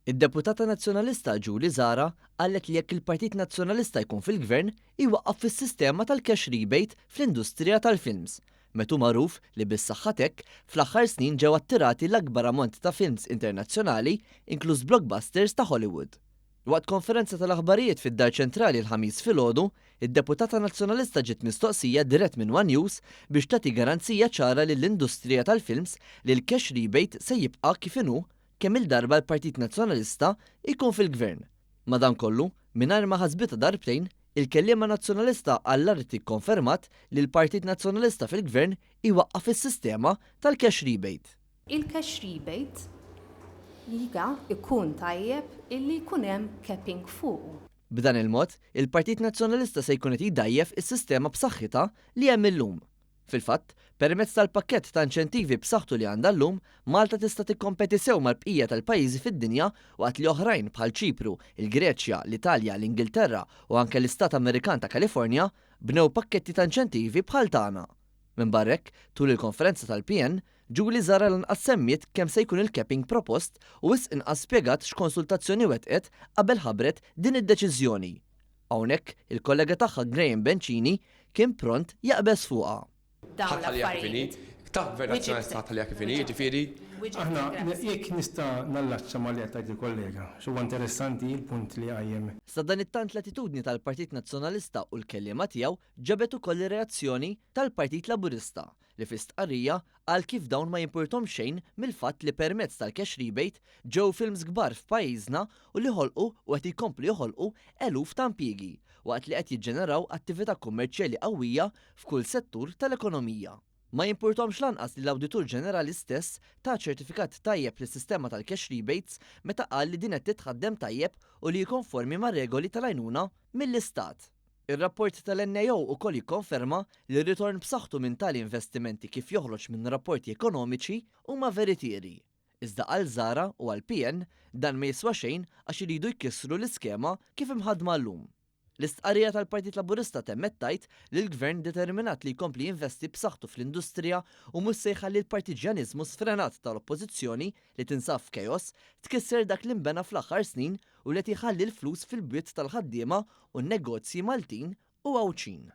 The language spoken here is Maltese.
Id-Deputata Nazzjonalista Julie Zahra qalet li jekk il-Partit Nazzjonalista jkun fil-Gvern jwaqqaf is-sistema tal-cash rebate fl-industrija tal-films, meta hu magħruf li bis-saħħa t'hekk fl-aħħar snin ġew attirati l-akbar ammont ta' films internazzjonali inkluż blockbusters ta' Hollywood. Waqt konferenza tal-aħbarijiet fid-Dar Ċentrali l-Ħamis filgħodu, id-Deputata Nazzjonalista ġiet mistoqsija dirett minn one News biex tagħti garanzija ċara lill-industrija tal-films li l-cash rebate se jibqa' kif inhu kemm-il darba l-Partit Nazzjonalista jkun fil-Gvern. Madankollu, mingħajr ma ħasbitha darbtejn, il-kelliema Nazzjonalista għall-arti kkonfermat li l-Partit Nazzjonalista fil-Gvern iwaqqaf is-sistema tal-cash rebate. Il-cash rebate jiga jkun tajjeb illi jkun hemm capping fuqu. B'dan il-mod, il-Partit Nazzjonalista se jkun qed jdgħajjef is-sistema b'saħħitha li hemm illum. Fil-fatt, permezz tal-pakkett ta' inċentivi b'saħħtu li għandha llum, Malta tista' tikkompeti sew mal-bqija tal-pajjiżi fid-dinja waqt li oħrajn bħal Ċipru, il-Greċja, l-Italja, l-Ingilterra u anke l-istat Amerikan ta' Kalifornja bnew pakketti ta' inċentivi bħal tagħna. Minbarra hekk, tul il-konferenza tal-PN, Julie Zahra lanqas semmiet kemm se jkun il-capping propost u wisq inqas spjegat x'konsultazzjoni wettqet qabel ħabbret din id-deċiżjoni. Hawnhekk, il-kollega tagħha Graham Bencini kien pront jaqbeż fuqha. Dawn Ħadd ħalliha kif inhi, l-affarijiet. ta' Gvern Nazzjonalista ħadd ħalliha kif inhi, jiġifieri. Aħna, jekk nista' nallaċċa ma' li qed tgħid il-kollega, għax huwa interessanti l-punt li qajjem. Sadanittant l-attitudni tal-Partit Nazzjonalista u l-kelliema tiegħu ġabet ukoll ir-reazzjoni tal-Partit Laburista li fi stqarrija qal kif dawn ma jimpurthom xejn mill-fatt li permezz tal-cash rebate ġew films kbar f'pajjiżna u li ħolqu u qed jkomplu joħolqu eluf ta' impjiegi waqt li qed jiġġeneraw attività kummerċjali qawwija f'kull settur tal-ekonomija. Ma jimpurthomx lanqas li l-Awditur Ġenerali stess ta ċertifikat tajjeb lis-sistema tal-cash rebates meta qal li din qed titħaddem tajjeb u li hi konformi mar-regoli tal-għajnuna mill-Istat. Ir-rapport tal-NAO ukoll jikkonferma li r-ritorn b'saħħtu minn tali investimenti kif joħroġ minn rapporti ekonomiċi huma veritieri. Iżda għal Zahra u għall-PN dan ma jiswa xejn għax iridu jkissru l-iskema kif imħaddma llum. L-istqarrija tal-Partit Laburista temmet tgħid li l-Gvern determinat li jkompli jinvesti b'saħħtu fl-industrija u mhux se jħalli l-partiġjaniżmu sfrenat tal-Oppożizzjoni li tinsab f'chaos tkisser dak li nbena fl-aħħar snin u li qed jħalli l-flus fil-bwiet tal-ħaddiema u n-negozji Maltin u Għawdxin.